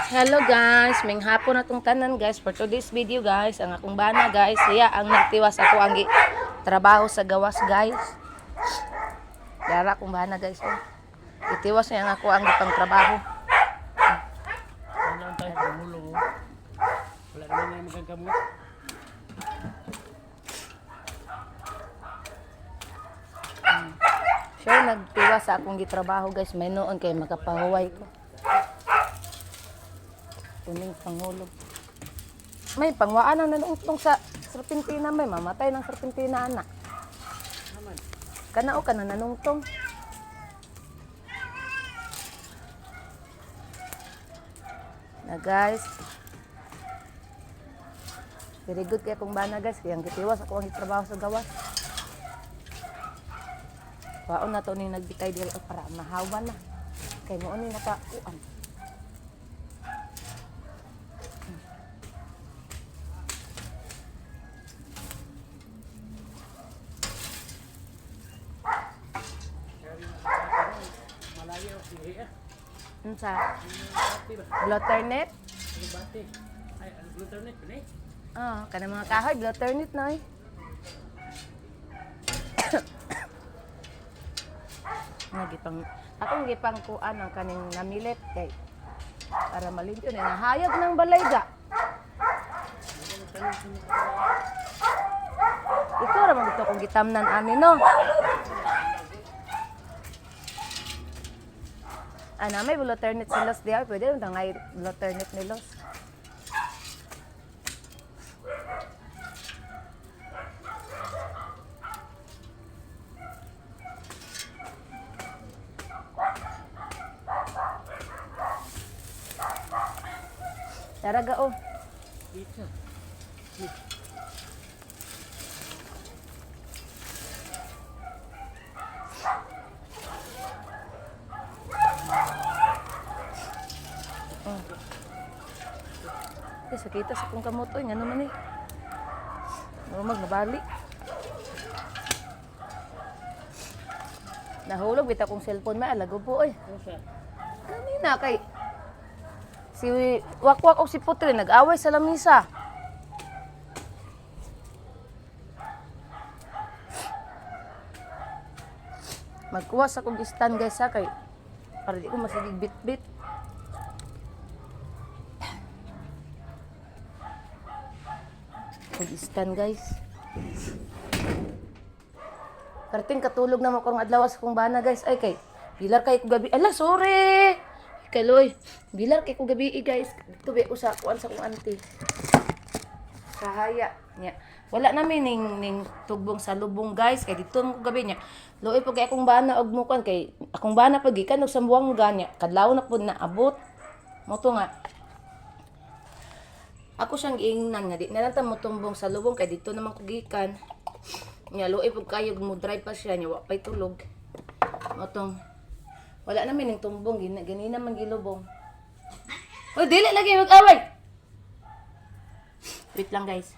Hello guys, may hapon na tong tanan guys for today's video guys. Ang akong bana guys, siya ang nagtiwas ako ang trabaho sa gawas guys. Yara akong bana guys oh. Itiwas niya ang ako ang gipang trabaho. Ano ang tayo gumulong oh. Wala naman na magagamot. Siya ang nagtiwas sa akong gitrabaho guys. May noon kay makapahuway ko. Kuning pangulog. May pangwaan na nanuntong sa serpentina, may mamatay ng serpentina ana. Kana o kana nanungtong. Na guys. Very good kay akong bana guys. Kaya ang gitiwas ako ang gitrabaho sa gawas. Waon na to ni nagbitay diri oh, para mahawa na. Kay mo ni nakauan. Malayo, sige ah. Unsa? Bati ba? Blotternet? Ano bati? Ay, ano internet ba eh? Ah, kana mga kahoy blotternet na eh. Nagipang akong gipang kuan ang kaning namilit kay para malimpyo na nahayag ng balay ga. Ikaw ra man gito kung gitamnan ani no. Ana may blotternet si Los diha, pwede rin tangay blotternet ni Los. Tara ga oh. Dito. Ay, sakita sa kong kamot oy, ngano man eh. Normal nabali. Nahulog bitaw kong cellphone may alago po oy. Ano siya? Kanina kay si Wakwak o si Putri nag-away sa lamisa. Magkuha sa kong stand guys ha kay para di ko masigig bit-bit. Kog stand guys. Karting katulog na mo karong adlaw sa kong bana guys. Ay kay bilar kay ko gabi. Ala sorry. Kaloy, bilar kay ko gabi eh, guys. Dito be usa kuan sa kong auntie. Sahaya nya. Wala namin ning ning tugbong sa lubong guys kay dito mo ko gabi niya. Luoy pag kay akong bana og mo kuan kay akong bana pag gikan og Sambuanga niya. Kadlaw na pud na abot. Mo to nga. Ako siyang giingnan nga di na lang ta mo tumbong sa lubong kay dito naman ko gikan. Nya luoy pud kayo mo drive pa siya nya wa pay tulog. Mo tong wala namin ning tumbong gina ganina man gilubong. Oy dili lagi mag-away. Wait lang guys.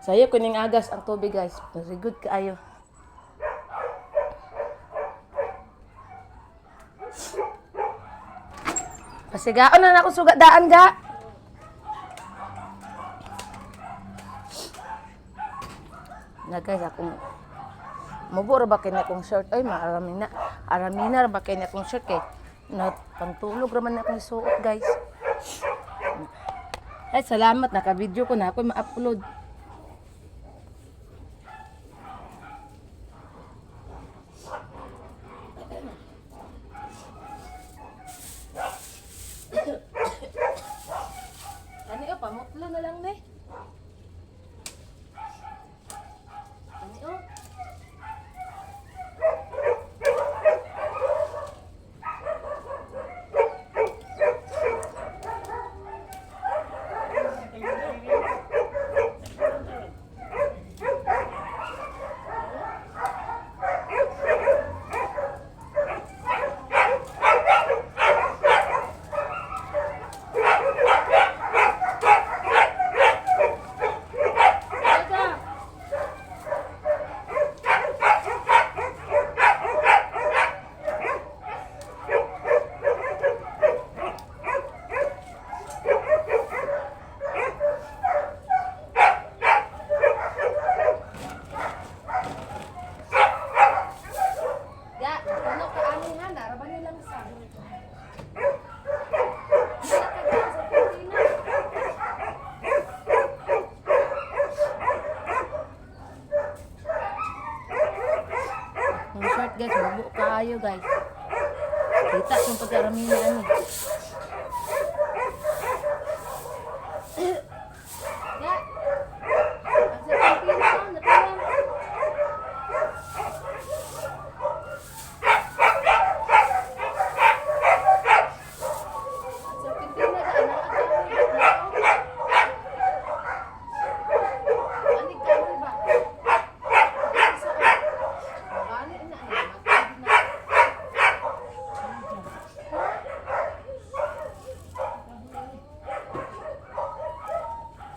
Sayo kuning agas ang tubig guys. Very good kaayo. Pasigaon na na akong suga daan ga. Na guys, akong mubo ra ba kay na akong shirt? Ay, maarami na. Arami na ra ba kay na akong shirt kay na pantulog ra man na akong suot guys. Ay, salamat naka-video ko na ako ma-upload. Ani oh, pamutlo na lang ne. Ani oh. kaayo, guys. Kita kung pagkarami niya ani. Ya. Ang sa pila, natawag. Sa Pilipinas, anak ang kahoy. Anig kahoy ba? Bani na, matag na.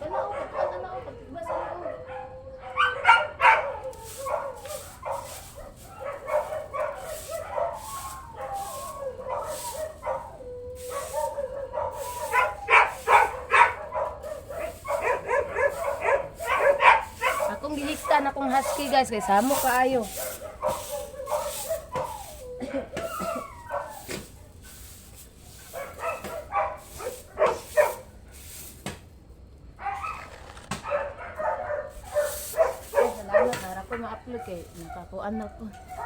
Tanaw, pagkuhan tanaw, pagtigbas tanaw. Akong gihiktan akong husky, guys, kay samo kaayo. Ay, salamat nara ko ma-upload kay nakakuan na ko. Naka.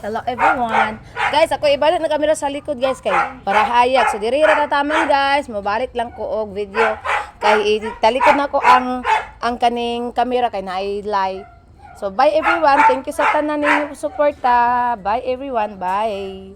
Hello, everyone. Guys, ako ibalik na kamera sa likod, guys, kay para hayag. So diri ra tataman, guys, mobalik lang ko og video kay talikod na ko ang kaning kamera kay naay light. So bye, everyone. Thank you sa tanan ninyo suporta. Bye, everyone. Bye.